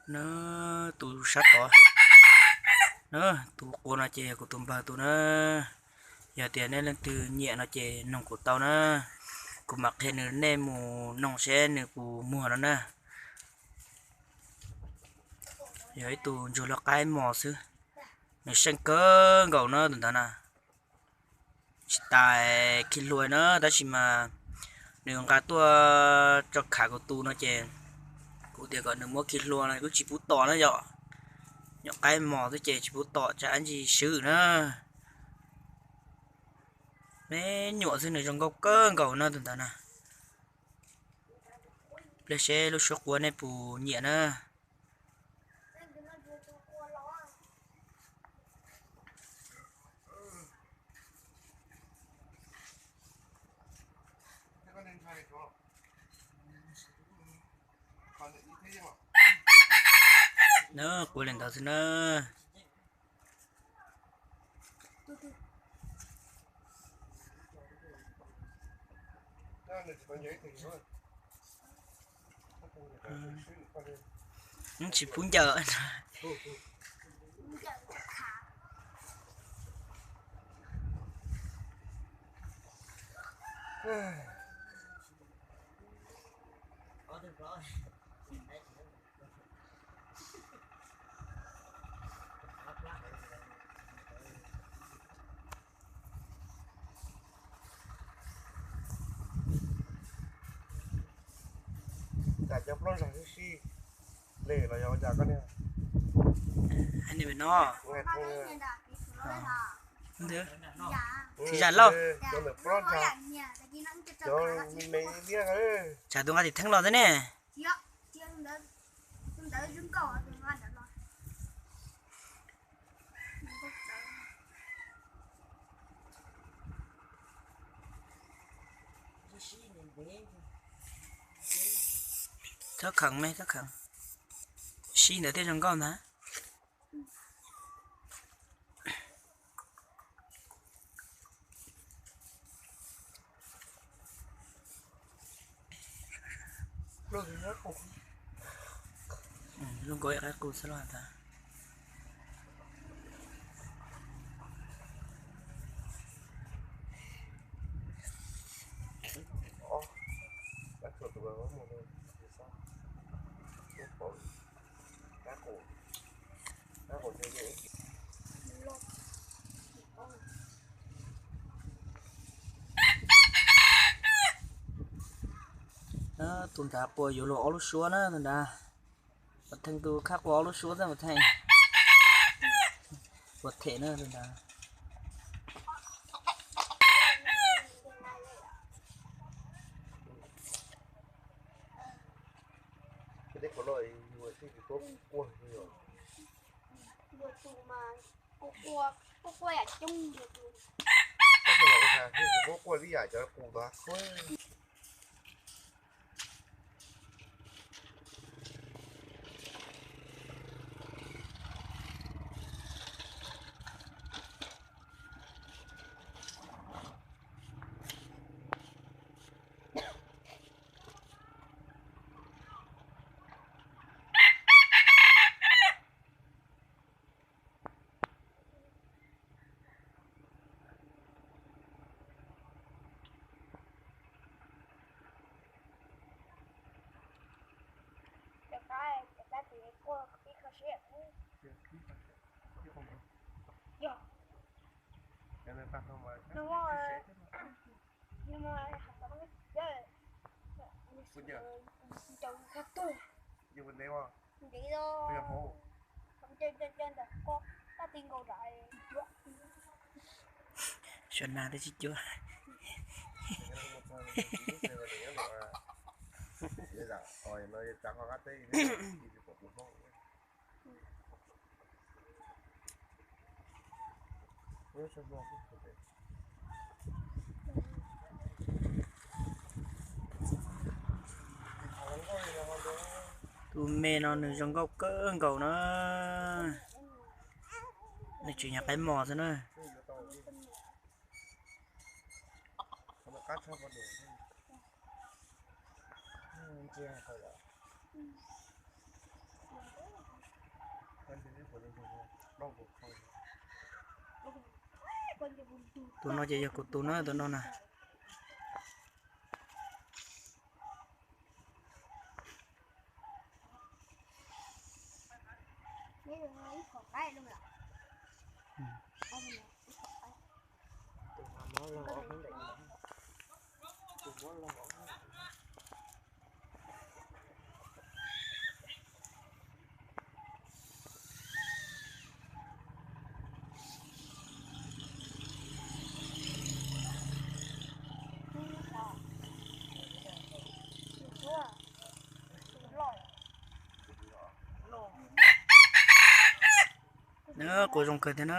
Na, tus sab tod na, tus qua no ces yog kuv tus npawg tus na. Yog tias nej leej twg nyiam no ces noog kuv tau na, kuv mam qhia nws nej mus noog seb nws puas muag no na. Yog ib tug ntsuag loj qaib mos xwb, nws seej kawg nkaus na tus ntawd na. Tsis tas khi hlua na, tab sis mas nws nqa tuaj tso khav kuv tus no ces kuv tias kom nws muab khi hlua no kuj tsis pub tom na yom. Nyuam qaib mos xwb ces tsis pub tom tsam ib ntsis swb na. Me nyuam xwb nws zoo nkauj kawg nkaus no tus ntawd na. Pliag seb lub suab qua nej puas nyiam na. Na, qua li ntawd xwb na. Tsis pub ncaws. Cas cov plaub zag sib sib le los yog cas koj niag? No, tsis zam lauj. Cov ntawm plaub zag, cov me me liab. Tsam tus nqa tim theeb los xwb ne. Txhob kheev me, txhob kheev. Sib ntawd thiaj zoo nkauj ntag. Lub nkaus ib qaib qus xwb los tas. Tus nrad qua yuav luag ob lub suab na tus nrad. Mas theej tus khab qua ob lub suab xwb mas theej. Qua them na tus nrad. Suav nag twb tsis cuab. Tus me no nws zoo nkauj kawg nkaus na. Nws tseem yog qaib mos xwb na. Tus no ces yog kuv tus na, tus no na. Quas zoo kawg thiab na.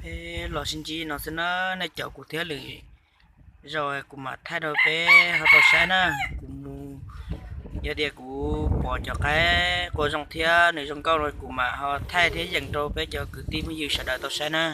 Peb los sib ntsib no xwb na, nej caum kuv thiab lwm zaus kuv mam thaij rau peb ho tau saib na. Kuv mus, yog tias kuv pom cov qaib qua zoo thiab nws zoo nkauj no kuv mam ho thaij thiab yees rau peb cov kwv tij phooj ywg sawv daws tau saib na.